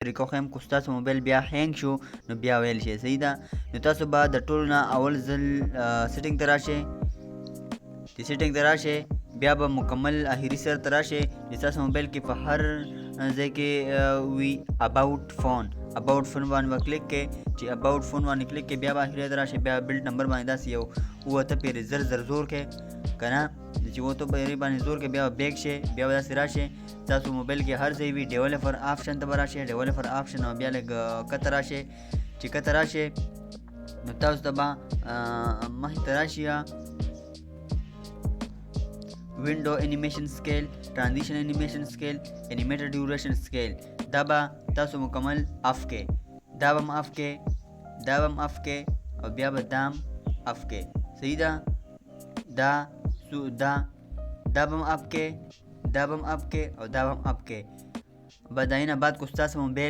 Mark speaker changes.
Speaker 1: طریقه ښیم. که ستاسو موبایل بیا hang شو نو بیا ویل شي. صحیح ده. نو تاسو به د ټولو نه اول ځل setting ته راشئ. د setting ته راشئ، بیا به مکمل اخري سر ته راشئ چې ستاسو موبایل کې په هر ځای کې وي about phone. About phone باندې به کلیک کړئ. چې about phone باندې کلیک کړئ، بیا به اخري ته راشئ، بیا build number باندې داسې یو 7 پیرې زر زر زور کړئ که نه. چې 7 پیرې باندې زور کړئ، بیا به back شئ، بیا به داسې راشئ، تاسو موبایل کې هر ځای وي، developer option ته به راشئ. Developer option او بیا لږ کته راشئ. چې کته راشئ نو تاسو ته به مخې ته راشي window animation scale، transition animation scale، animator duration scale. دا به تاسو مکمل off کړئ. دا به هم off کړئ، دا به هم off کړئ او بیا به دا هم off کړئ. صحیح ده. دا سو دا دا به هم off کړئ، دا به هم off کړئ او دا به هم off کړئ. بعد نه بعد کو ستاسو موبایل